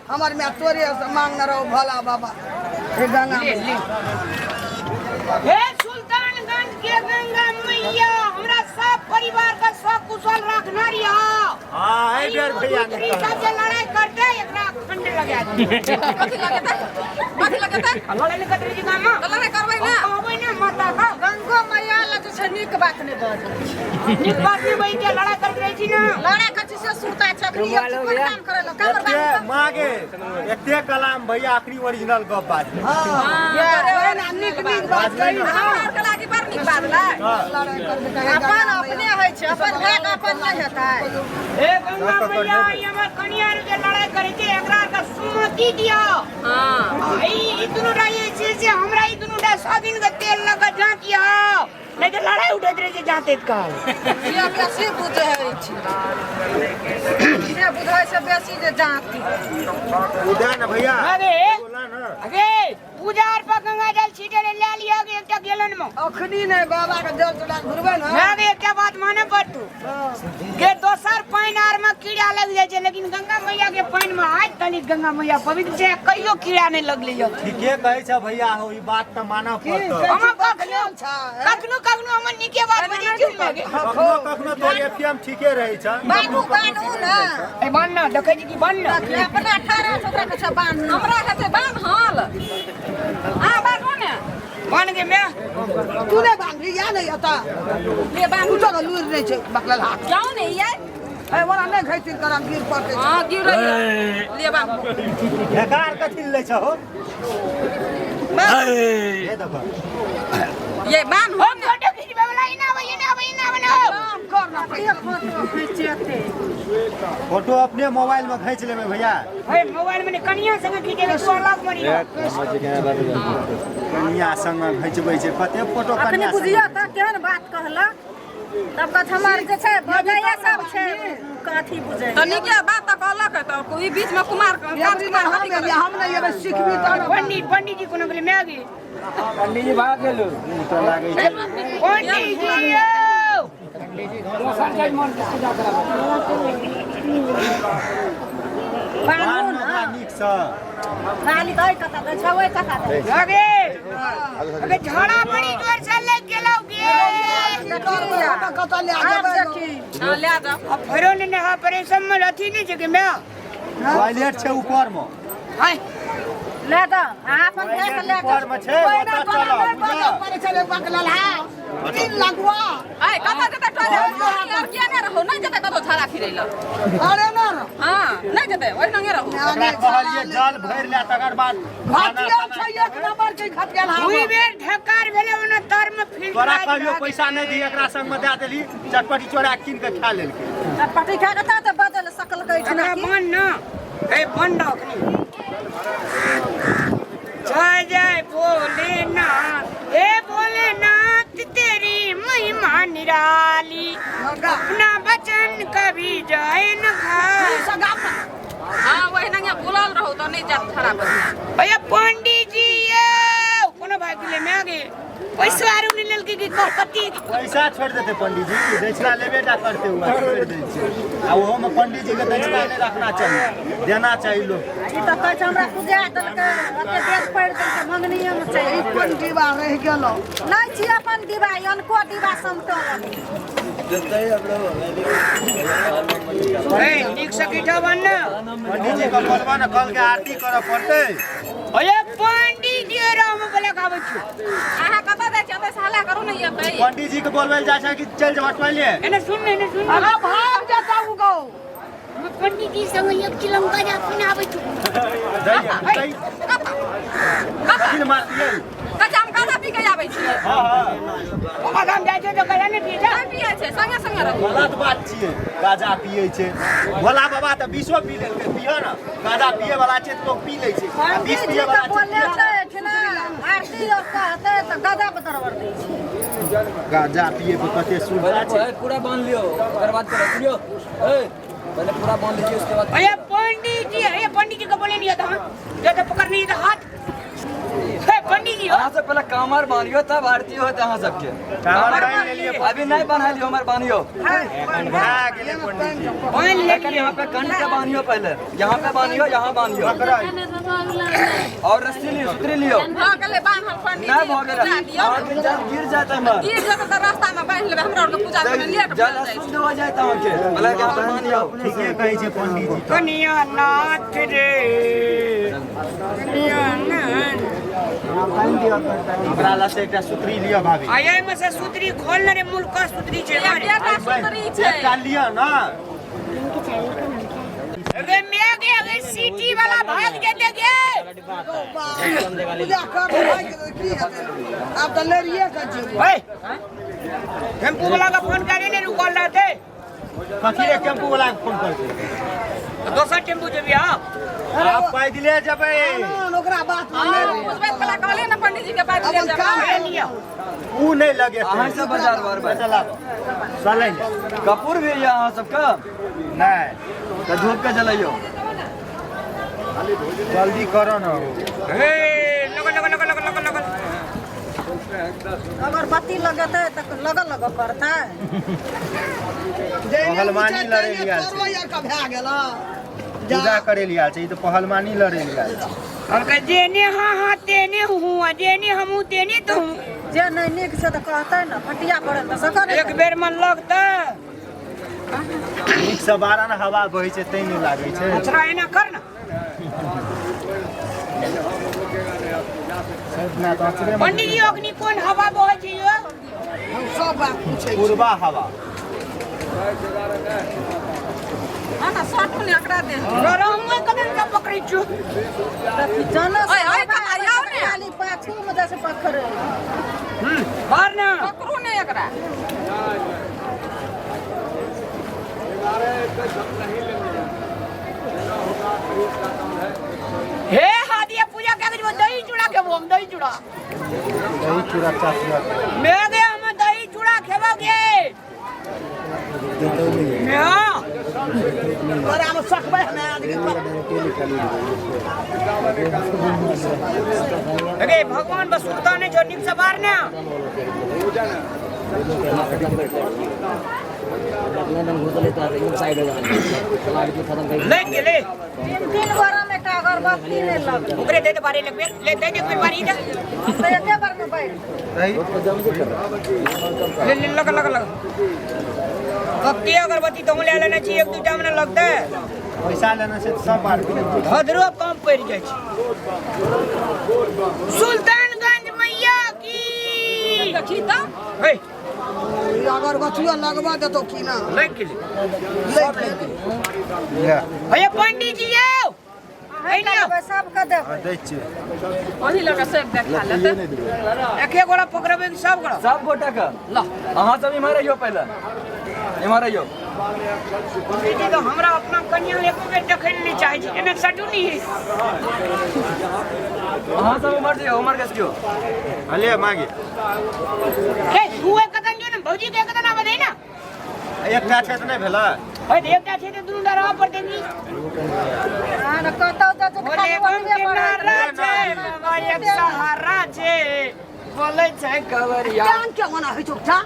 हमर माय तोरे से मांगने रहो भोला बाबा हे गंगा ले ले हे सुल्तानगंज के गंगा मैया हमरा सब परिवार का सब कुशल रखना रिया हाँ एहि बेर भैया ने ई सब जे लड़ाई करते एकरा खंड लगा दे कथी लगेतै कथी लगेतै लड़ाई नहीं करते जी गामा तऽ लड़ाइ करबै ना कहबै ना माता का गंगो मैया लग जे छै नीक बात नहि बजै छै नीक बात नहीं बही के लड़ाई करते रहै छी ना लड़ाइ करै छै से सुरता छै अखनी एक चिकन काम करै लए कामर एते बाबू मागे एते कलाम भैया अखनी ओरिजिनल गप बात हाँ, नीक नीक बात कही ना। हमरा आरके लागी बड़ नीक बाजलै लड़ाइ करबै तऽ हे अपन गंगा अपने होइ छै अपन भाय के अपन नहि हेतै हे गंगा मैया ई हमर कनिया आर जे लड़ाई करै छै एकरा के सुमति दियो हँ ई दुनू टा जे छै से हमरा ई दुनू टा सौ दिन के तेल लऽ कऽ जाँतियौ नहि तऽ लड़ाइ उठैत रहै छै जाँतैत काल से बेसी बुझै छै से बुझै छै बेसी जे जाँती उदय ने भैया अरे बोला ना अरे पूजा आर पर गंगा जल छीटे ले लए लिअ गे एकटा गेलन मे अखनी नहि बाबा के जल चढ़ा कऽ घुरबै ने ना गे एकटा बात माने पड़तू के दोसर पानि आर में कीड़ा लग जाइ छै लेकिन गंगा मैया के पानि में आज तनिक गंगा मैया पवित्र छै कहियो कीड़ा नहि लगलै यौ ठीके कहै छ भैया हो ई बात तऽ मानऽ पड़तौ हम कखनो कखनो कखनो हमर नीके बात बजै छै ने गे। कखनो कखनो तोर एफएम ठीके रहै छ बान्हू बान्हू ने ए बान्ह ना देखै छी कि बान्ह ना अपना ठाढ़ा छोकरा के छै बान्हू हमरा हेतै बान्हल अहाँ बान्हू ने बान्ह गे मैं तू नहि बान्हबी या नहि एतऽ ले बान्हू कुछो के लूरि नहि छै बकलल हाथ जाउ ने ये ए ओना नहि घैसिन करम गिर पड़तै हँ गिर ले बान्हू बेकार कथी लै छ हो हे देखो ये बान्हू हम फोटो खिचबै वाला इना आबै इना आबै इना आबै ना काम कर ना एक फोटो खींचेते फोटो अपने मोबाइल में खींच लेबै भैया हे मोबाइल में कनिया संग खींचेबै तू अलग मनी कनिया संग घिचबै छै कते फोटो अखनी कनिया संग बुझियौ तऽ केहन बात कहलक तब कहत हमर जे छै बजैया सब छै कथी बुझै तऽ नीके बात तऽ कहलक तऽ ई बीचमे कुमार काज कुमार कथी करत हम नहि एबै सिखबी तहन पंडित पंडित जी कोनो गेलै मैं गे मुँह तऽ लागै छै पंडित जी यौ बान्हू बान्ह ने ओकरा नीकसँ नाली तऽ कता दै छै ओहि कता दै छै अगे अगे झड़ा बड़ी जोर से लग गेलौ गे कतऽ लए आब जेबै देखी हँ लए जाउ आ फेरो ने नहा परे सब में अथी नहीं छै के मैं टॉयलेट छै ऊपर मे हाय ले दऽ अहाँ अपन भाय के लए ऊपर कऽ मे छै ओतऽ चलऽ बुझल पड़ै छलै बकलल हाथ तीन लगवा ऐ कतऽ जेतै टॉयलेट आर किया नहि रहू नहि जेतै कतौ झाड़ा फिरै लए अरे ना हँ नहि जेतै ओहि नंगे रहू ओकरा कहलियै जल भरि ले तकर बाद खाना घटिया छै एक नंबर के घटिया दुई बेर ढकार भेलै ओना तर में फिल्टर तोरा कहियो पैसा नहि दी एकरा संग मे दए देली चटपटी चोरा कीन के खा लेलकै चटपटी खा कऽ तऽ बदल सकल गई एकरा बन ना ए बन ना अखनी जय जय भोलेनाथ हे भोलेनाथ तेरी महिमा निराली अपना वचन कभी जाए न खाए हँ ओहि नंगे बुलल रहू तऽ नहि जायत झाड़ा पर भैया पंडित जी ये कोनो भाई के लिए मैं गे पैसा आरू नहीं लेलकै कि कति पैसा छोड़ि देतै पंडीजी दक्षिणा लेबे टा करतै ओ छोड़ि दै छै आ ओहोमे पंडीजीके दक्षिणा नहि रखना चाही देना चाही लोक ई तऽ कहै छै हमरा पूजा देलकै ओते देश पड़ि देलकै मंगनीएमे चलि कोन डिबा रहि गेलौ नहि छी अपन डिबा ई अनको डिबा समटल ए नीक से गिठा बन ना पंडीजी के बोलबा ने कल के आरती करऽ पड़तै अरे पंडित जी राम बोला खाबै छी अहाँ कतऽ जाइ छी एतऽ से हल्ला करू ने एतै पंडीजी के बोलबै लए जाइ छै कि चलि जेबा टॉयलेट एने सुन ने एने सुन ने अरे भाग जाता उ गौ हम पंडित जी संग एक चिलम गाजा पीने आबै छी दैया दै कथी लए मारतियै कच्चा हम गाजा पी के आबै छियै हँ हँ बाबा धाम जाइ छै तऽ गाजा नहि पियै छै नहि पियै छै संगे संगे रहू गलत बात छियै गाजा पियै छै भोला बाबा तऽ विषो पी लेलकै पियह ने गाजा पियै वाला छै तऽ लोक पी लै छै आ विष पंडीजी पियै वाला तऽ बोलले छै छै एहिठिना आरती और कहतै तऽ गदा बदरबर दै छै गाजा पियै पर कते सुविधा छै पहले पूरा बांध लियो ओकर बाद करो सुनियो ए पहले पूरा बांध लीजिए उसके बाद अरे पंडित जी अरे पंडित जी को बोले नहीं था जो तो पकड़ नहीं था हाथ हे पंडित लियो। अहाँ सब पहले कामर बान्हियो तब आरती होत अहाँ सबके। कामर बान्हि लेलियै। अभी नहीं बन्हलियो, हमर बान्हियो। भए गेलै पंडीजी। बान्हि लेकिन लेलियै। यहाँ पे कंठ के बान्हियो पहले, यहाँ पे बान्हियो, यहाँ बान्हियो। और रस्सी लियो, सूत्री लियो। भऽ गेलै बान्हल पंडीजी। नहीं भऽ गेलै। पूजा दियौ। अहाँके जल गिर जात हमर। गिर जेतै तऽ रास्तामे बान्हि लेबै, हमरा आरके पूजा करैमे लेट भऽ जल जाइ छै। अशुद्ध हो जात अहाँके। पहले यहाँ पे बान्हियो। ठीके कहै छै पंडीजी। कनिया नाथ रे, कनिया नाथ। हमरा लग से एकटा सूत्री लिअ भाभी। आ एहिमे से सूत्री खोल ने रे, मुल्का सूत्री छै। एकटा सूत्री छै। एकटा लिअ ना। गे मेघ गे, सिटी वाला भाग जेते गे। पूजा कर भागि गेलै, की हेतै? आब तऽ लड़िए के जेबै। ओए, टेम्पू वाला के फोन करे ने, रुकल रहते। कथी रे टेम्पू वाला के फोन करतै? दोसर टेम्पू जेबी। हाँ, आब पैदले जेबै। ना, ओकरा बात में नहि रही। बुझबै कला कहलियै ने पंडीजी के बात अपन काम ले लियो। ऊ नहि लगेतै। अहाँ सब बाजार बार चला चलै। कपूर भी यऽ अहाँ सबके? नहि। तऽ धूप के जलैयो। जल्दी करो न। हे, लगल लगल लगल लगल लगल लगल। अगरबत्ती लगेतै तऽ लगल लगल करतै। जैने पहलवानी ऊँचे लड़ै तैने लिया छै। तोरो यार का भए गेल। जा। पूजा करे लिया छै, ई तऽ पहलवानी लड़े लिया छै। हम जेने हाँ हाँ तेने हूँ, जेने हमहूँ तेने तू। जे नहि नीक छै तऽ कहतै ने, फटिया पड़ल तऽ सकर। एक बेर मन लगतै। नीक से बारह ने हवा बहै छै, तैं नहि लागै छै। अच्छा, एना कर ना। ना तऽ अचरे मे। पंडित जी, अग्नि कोन हवा बहै छै यो? हम सब बात पूछै छी। पूर्वा हवा। हाँ ना, सटू ने एकरा दे। हम कदम का पकड़ै छियो। जानो। ओए, ओए, कहाँ आउ ने। खाली पाछू मे जैसे पकड़े। बाहर ना। पकड़ू ने एकरा। हे हादिया, पूजा क्या करी? दही चूड़ा खेबो हम, दही चूड़ा। दही चूड़ा चाचिया। मैं गए, हम दही चूड़ा खेबोगे। हाँ। तोरा मे सकबै हमे आदमी। अरे भगवान, बस सुनता नहीं जो निक से बाहर ना। ले गेले। तीन तीन गोरा मे एकटा अगरबत्ती नहि लगलै। ओकरे दे दे बारी लगबे, ले दे दे कोई बारी दे। तऽ एके बार मे बैठ। दही। ले ले, लग लग लग। कत्ते अगरबत्ती तो ले लेने छी, एक दूटा मे लगतै। पैसा लेना छै तऽ सब बार। भद्रो कम पड़ि जाइ छै। सुल्तानगंज मैया की। देखी तऽ। हे। ई अगरबत्तियो लगबा देतौ की ना? लागि गेलै। लागि गेलै। ले। भैया, पंडित जी यौ, एने आउ। देबै, सबके देबै। दै छियै। ओही लऽ कऽ सब देखा लेतै। एके गोड़ा पकड़बै कि सब गोड़ा? सब गोटा के। अहाँ सब इम्हर अइयो, पहिले इम्हर अइयो। पंडित जी, तऽ हमरा अपना कनिया एको बेर देखै लए नहि चाहै छै। एने सटू नहीं। अहाँ सब उम्हर जइयो, उम्हर के कियो। ले मागे। हे, तू एक कदम जो ने, भौजी के एक कदम आबै दे ना। एकटा छै तऽ नहि भेलै। हे, तऽ एकटा छै तऽ दुनू डरा पड़तै की? हाँ ने, कतौ तऽ जे बोले खाली बम ओतबे के बढ़त। नारा छै, बाबा एक सहारा छै, बोलै छै कवरिया। कान के होना होइ छौ उठा।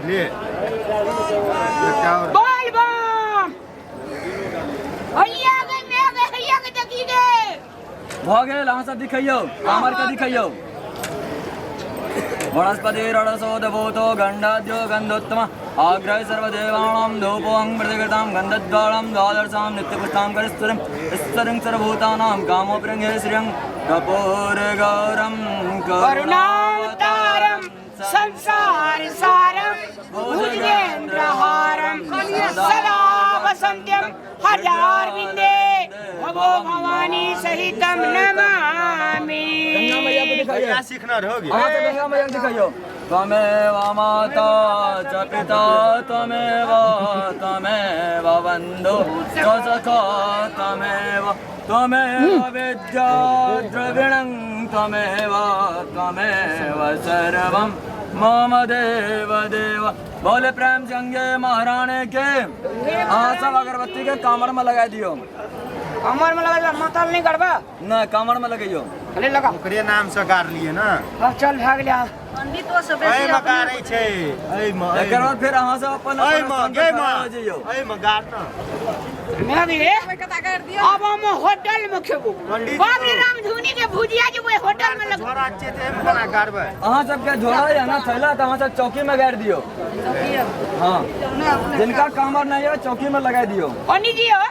ले, एकटा और। बोल बम। हैया गे मैं गे, हैया गे, देखी गे। भऽ गेल, अहाँ सब दिखैयौ, कामर के दिखैयौ। वनस्पति रणसोदभूतो गण्डाद्यो गन्धोत्तम आग्रह सर्वदेवानां धूपोऽहं प्रतिकृतां गन्धद्वारां द्वादशां नित्यपुष्टां करिस्तुरं ईश्वरं सर्वभूतानां कामोऽप्यङ्गे श्रियं कपूरगौरं करुणावतारं संसार सारं भुजगेन्द्रहारं सदा वसन्त्यं हजारविन्दे भवो भवानी सहितं नमामि। गंगा मैया के दिखाइए। कहिया सीखना रहोगे? अहाँ सब गंगा मैया के दिखाइयो। त्वमेव माता च पिता त्वमेव, त्वमेव बन्धु च सखा त्वमेव, त्वमेव विद्या द्रविणं त्वमेव, त्वमेव सर्वं मम देव देव। बोले प्रेम से गंगे महारानी के। अहाँ सब अगरबत्ती के कामर में लगा दियो। कमर में लगा, मातल नहीं करबा। नहीं, कामर में लगैयो। अरे लगा ओकरे नाम से गाड़लियै ने। हाँ चल भए गेलै आब। पंडितो से बेसी एहिमे अपने गाड़ै छै, एहिमे एकर बाद फेर अहाँ सब अपन अपन एहिमे स्थान पर गे खड़ा हो जइयौ। एहिमे गाड़ न। मैं भी कता गाड़ि दियौ। अब हम होटल में खेबो। पंडित बाप रे रामधुनी के भुजिया जे ओहि होटल में लग झोरा छियै तऽ एहिमे केना गाड़बै? अहाँ सबके झोरा यऽ ने थैला, तऽ अहाँ सब चौकी में गाड़ि दियौ। हाँ, जिनका कामर नहीं है चौकी में लगा दियौ। पंडित जी हो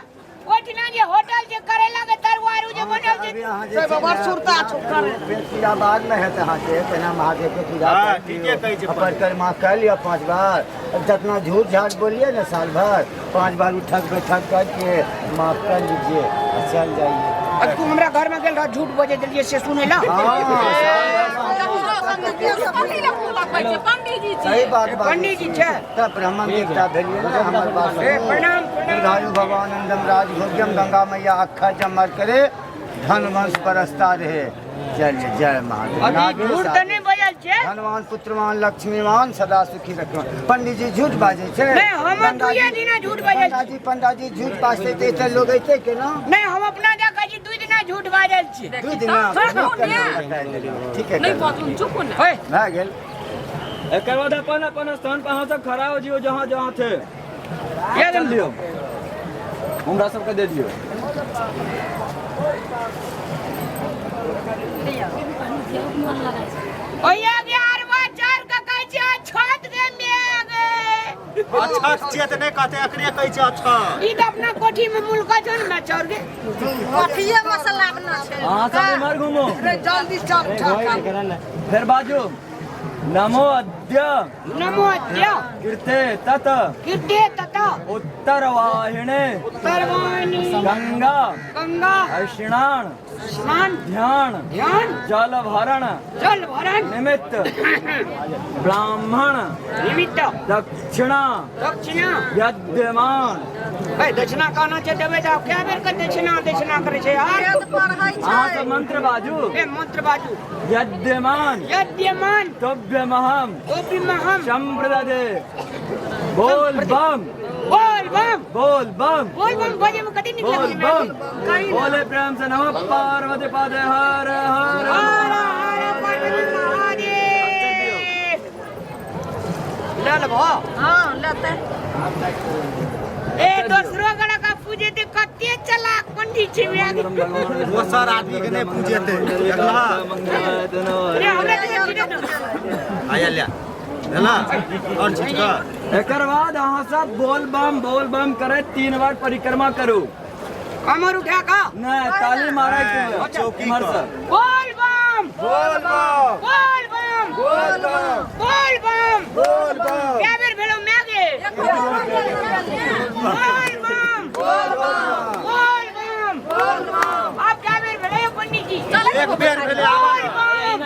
ओहिठिना जे होटल जे करेला के तरुआ आरू जे बनल छै अभी अहाँ जे से छै बड़ ने, सुरता छौ करे। पेट पूजा बाद में हेतै अहाँके, पहिने महादेव के पूजा हाँ, कर ठीके लियौ। कहै छै आ परिक्रमा कर लिअ 5 बार। जितना झूठ झाट बोलिए ना साल भर, 5 बार उठक बैठक करके माफ कर लीजिए आ चल जाइए। अब तू हमरा घर में गेल रह झूठ बजे देलिए से सुने ला। कथी लए मुँह लगबै छै? पंडीजी छी। सही बात बात। पंडीजी छै। तब ब्राह्मण देवता भेलिए ना, हमर बात ए, सुनू। प्रणाम, प्रणाम। दीर्घायु भवानंदम राजभोग्यम गंगा मैया अखा जमर करे धन वंश बरसता रहे। चलिए जय महादेव। अभी नागेश झूठ तऽ नहि बजल छै। धनवान पुत्रवान लक्ष्मीवान सदा सुखी रखो। पंडित जी झूठ बाजै छै? नहीं, हम गंगा दुइये जी- दिना झूठ बाजल छी। पंडाजी पंडाजी झूठ बाजतै तऽ एते लोग अयतै केना? नहीं हम अपना जा कहै छी 2 दिना झूठ बाजल छी। 2 दिना ठीक है नहि बाजू, चुप ने। हे, भए गेल। एकर बाद अपन अपन स्थान पर अहाँ सब खड़ा हो जियौ, जहाँ जहाँ थे। चल लियौ, हमरा सबके दे दियौ। ओया के अरवा चार के कहै छै छत के मेघ। अच्छा छियै तऽ नहि कहतै, एकरे कहै छै अच्छा। ई तऽ अपना कोठी में मुलका छौ ने चौर के। कथिये मसला बना छै। अहाँ सब इम्हर घुमू। रे जल्दी चल उठा कर। फेर बाजू नमो अद्य नमो अद्य कृते तत कृते तत उत्तरवाहिने उत्तरवाहिनी गंगा गंगा स्नान स्नान ध्यान ध्यान जल भरण जल भरण निमित्त ब्राह्मण निमित्त दक्षिणा दक्षिणा यद्यमान। ए दक्षिणा कहना छै देबै तऽ कए बेर के दक्षिणा दक्षिणा करै छै यार। वेद पढ़ै अहाँ छै। सब मंत्र बाजू। ए मंत्र बाजू। यद्यमान यद्यमान तुभ्यमहम तुभ्यमहम संप्रददे। बोल बम बोल बम बोल बम बोल बम बजे में कति निकल बोल बम बोले प्रेम से नमः पार्वती पदे हर हर हर हर पार्वती महादेव। ले लेबो। हाँ लेतै। ए दोसरो गड़ा का पूजे ते कते चलाक पंडित छै बे। दोसर आदमी के नहि पूजेतै। देखला रे हमरा तऽ चिन्है न। आया ले भेला और चीज का। एकर बाद अहाँ सब बोल बम करे 3 बार परिक्रमा करू। कमर उठा का नहीं ताली मारा के चौकी इम्हर पर। से। बोल बम बोल बम बोल बम बोल बम बोल बम बोल बम। कै बेर भेलो मैं गे? बोल बम बोल बम बोल बम बोल बम। आप कै बेर भेलै यौ पंडित जी? एक बेर भेलै। बोल बम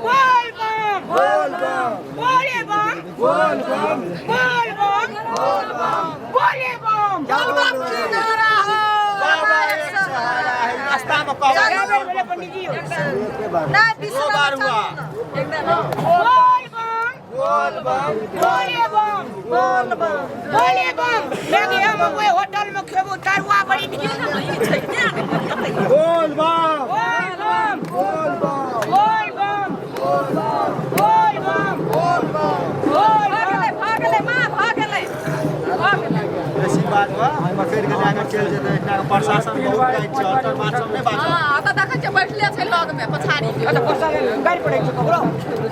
बोल बम बोल बम बोले बम बोल बम बोल बम बोल बम बोले बम। चल बाप की नारा हो। बाबा एक सहारा है। रास्ता में कै कहबै बेर भेलै पंडित जी? एके बार। नहि बीस दो बार हुआ। बोल बम बोल बम बोले बम बोल बम बोले बम। मैं गे हम ओहि होटल में खेबो तरुआ बड़ी नीक। बोल बम बोल बम बोल बम बोल बम बोल बम बोल बम बोल भऽ गेलै, बम। भऽ गेलै माँ, भऽ गेलै, भऽ गेलै। बेसी बात बा पकड़ि के लए कऽ चलि जेतै। एकरा प्रशासन बहुत टाइट छै, अल्टर बात सब नहि बाजत। हाँ, ओतऽ देखै छियै बैठले छै लग में पछाड़ी के। अच्छा प्रसाद गाड़ि पड़ै छै ककरो।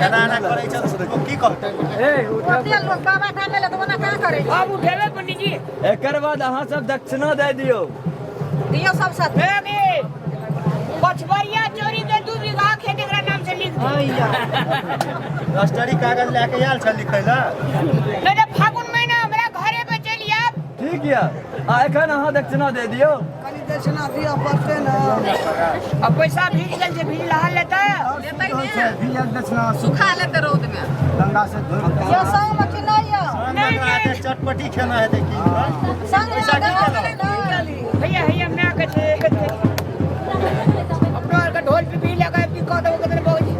एना एना करै छै तऽ लोक की कहतै? ओते लोग बाबा धाम एलै तऽ ओना कहाँ करै छै? आब उठेबै पंडित जी। एकर बाद अहाँ सब दक्षिणा दे दियौ। दियौ सब साथ। हे गे पछबरिया चोरी के 2 बीघा खेत एकरा नाम से लिख दे। रजिस्ट्री कागज लए के आयल छल लिखै लए। नहीं तऽ फागुन महीना हमरा घरे पे चलि आयब। ठीक यऽ, आ एखन अहाँ दक्षिणा दे दियौ। कनि दक्षिणा दिअ पड़तै ने। आ पैसा भीज गेल छै, भीज लहा लेतै। लेतै होइ ने। छै भीजल दक्षिणा सुखा लेतै रौद में। गंगा से धो के। यौ संग मे कि नहि यौ? संग चटपटी खेना हेतै की? संग मे पैसा की गंगा केलक? नहि। भैया हैया my के छै। अपना आरके ढोल पिपही लगा पी कऽ देबो कतने बाबूजी।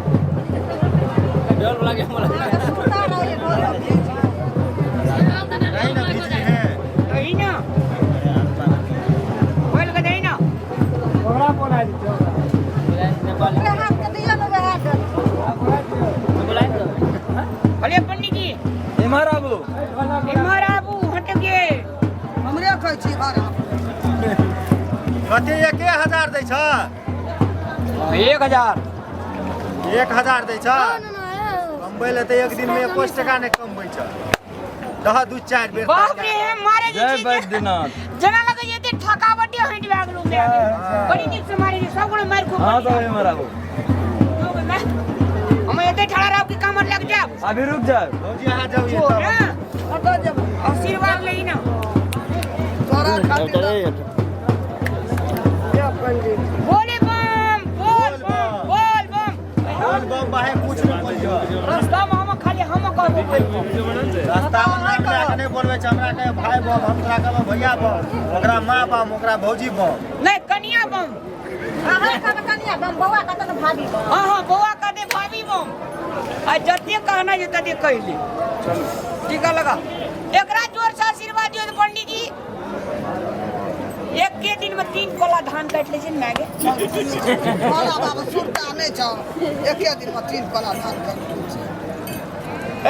सुता रहै ढोल पिपही। नहीं ना बिजली है। दही ना बोल के दही ना। इम्हर आबू हट गे। हमरे कहै छी भाड़ा। कते 1000 दै छ? 1000। 1000 दै छ? कमबै लए तऽ एक दिनमे 21 टका नहि कमबै छ। दह 2-4 बेर। बाप रे, हे मारे जे जय छी जे- बैद्यनाथ। जेना लगे जे एते थकावटे हटि भए गेलो माय गे। बड़ी नीक से मारे छै सब गोटे मारि खूब। हाँ, तो इम्हर आबू। हम एते ठड़ा रहब कि कामर लग जायब? अभी रुक जाए। भौजी, अहाँ जाउ ये तब। हाँ, कतऽ जेबै? आशीर्वाद लही ना। तोरा खातिर तऽ पंडित। बोले बम बोल बम बोल बम। बोल बम बाहे कुछ नहि बोलियो। रास्ता में हम खाली हम कहबो बोल बम। रास्तामे नाम लए कऽ नहि बोलबै छै। हमरा कहे भाय बम, हम तोरा कहबै भैया बम, ओकरा माँ बम, ओकरा भौजी बम। नहीं, कनिया बम। अहाँ कहबै कनिया बम, बौआ कहतै ने भाभी बम। हाँ हाँ, बौआ कहते भाभी बम। आ जते कहना छै तते कहि ले। टीका लगा। एकरा जोर से आशीर्वाद दियौ तऽ पंडित जी एके दिन में 3 कोला धान काटि लै छै ने माय गे। भोला बाबा सुरता नहि छौ, एके दिन मे 3 कोला धान काटि लै छै।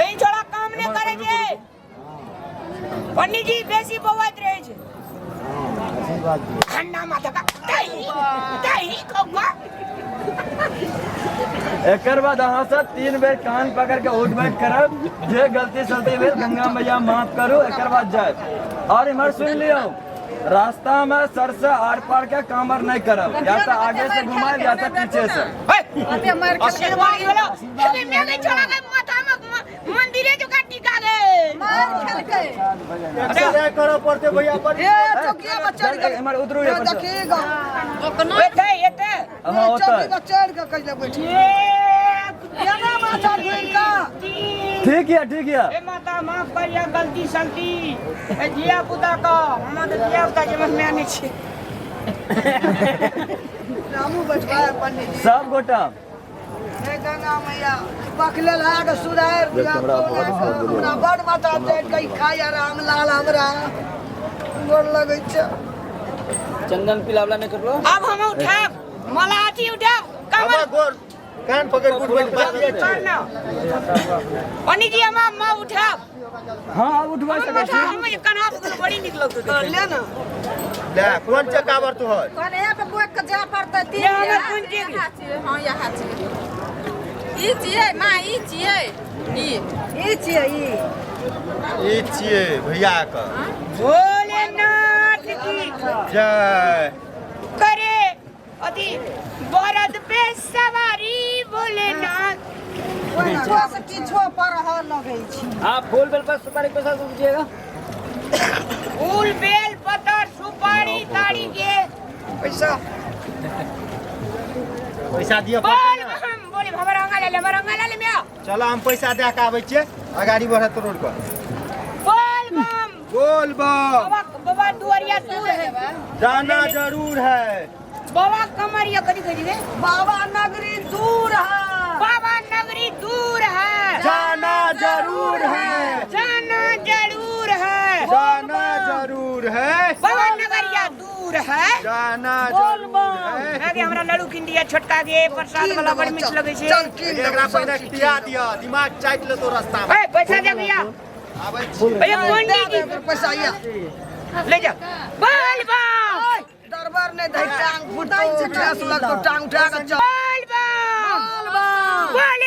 एहि छोड़ा काम नहि करै छै पंडित जी, बेसी बौआइत रहै छै। आशीर्वाद दियौ। ठंडा माथा का दही दही कौआ। एकर बाद अहाँ सब 3 बेर कान पकड़ के उठ बैठ करब। जे गलती सलती भेल गंगा मैया माफ करू। एकर बाद जाए। और इम्हर सुन लियौ, रास्ता में सर से आर पार के कामर नहीं करब, या तो आगे से घुमाएब या तो पीछे से। ओते मारि खेलकै। आशीर्वाद भेलो। हे मैं गई छोड़ा के माथा में मंदिरे जो टीका गे। मारि खेलकै। एक्सरे करऽ पड़तै भैया बड़ी। ए चौकिया पर चढ़ि के इम्हर उतरू। ए, देखी गो। एते एते। हाँ, ओतऽ। चौकी पर चढ़ि के कहि बैठ एक केना माथा घुरि कऽ। तीन। ठीक है, ठीक है। हे माता, माफ करिया गलती सलती। ए धिया पुता का, हम तऽ धिया पुता जे मैं नहीं छी। हमहूँ बैठबै पंडित जी। सब गोटा। हे गंगा मैया, पकले लाग सुधार दिया। हमरा बड़ माथा चढ़ि के खाय राम लाल, हमरा गोर लगै छै। चंदन पिलावला नहीं करलो। अब हम उठाब मला अथी उठाब हमर कमर। गोर कान पकड़ि उठ बैठ बात कान ना पंडित जी, हम माँ उठाब। हाँ, अब उठवा हम सकै उठा छी। हम जे कन्हा पर बड़ी नीक लगतौ देखे। ले ना। ले, कोन छै काबर तोहर? कहने यहाँ पे बोक के जाय पड़तै तीन। ये हमर कोन चीज? इएह छियै, हँ इएह छियै, ई छियै माँ, ई छियै ई। ई छियै ई। ई छियै भैया के। भोलेनाथ की जय। करे अथी बरद पे सवारी भोलेनाथ। किछो से किछो पढ़ऽ लगै छै। आप फूल बेल पर सुपारी पैसा दीजिएगा। फूल बेल पत्तर सुपारी ताड़ी के पैसा। पैसा दिअ बोल पड़तै ने। हम बोले हमर अंगा ले ले, हमर अंगा ले ले मिया। चलो, हम पैसा दए के आबै छियै। अगाड़ी बढ़त रोड पर। बोल बम। बोल बम। बाबा बाबा दुआरिया दूर है। जाना जरूर है। बाबा कमरिया कथी कही गे? बाबा नगरी दूर है। बाबा नगरी दूर है। जाना जरूर है। जाना जरूर है। जाना जरूर है। बाबा नगरिया दूर है। जाना जरूर है। आगे हमरा लड्डू किन दिया छोटका गे, प्रसाद वाला, बड़ मीठ लगै छै। चल कीन। एकरा पहिने खिया दिअ, दिमाग चाटि लेतो रास्ता मे। ए पैसा दे भैया। आबै छी। भैया पंडित जी। पैसा या। ले जा। बोल बम। दरबार नहीं दही, टांग फुटतो, ठेस लगतो, टांग उठा के चल। बोल बम। बोल बम। बोले।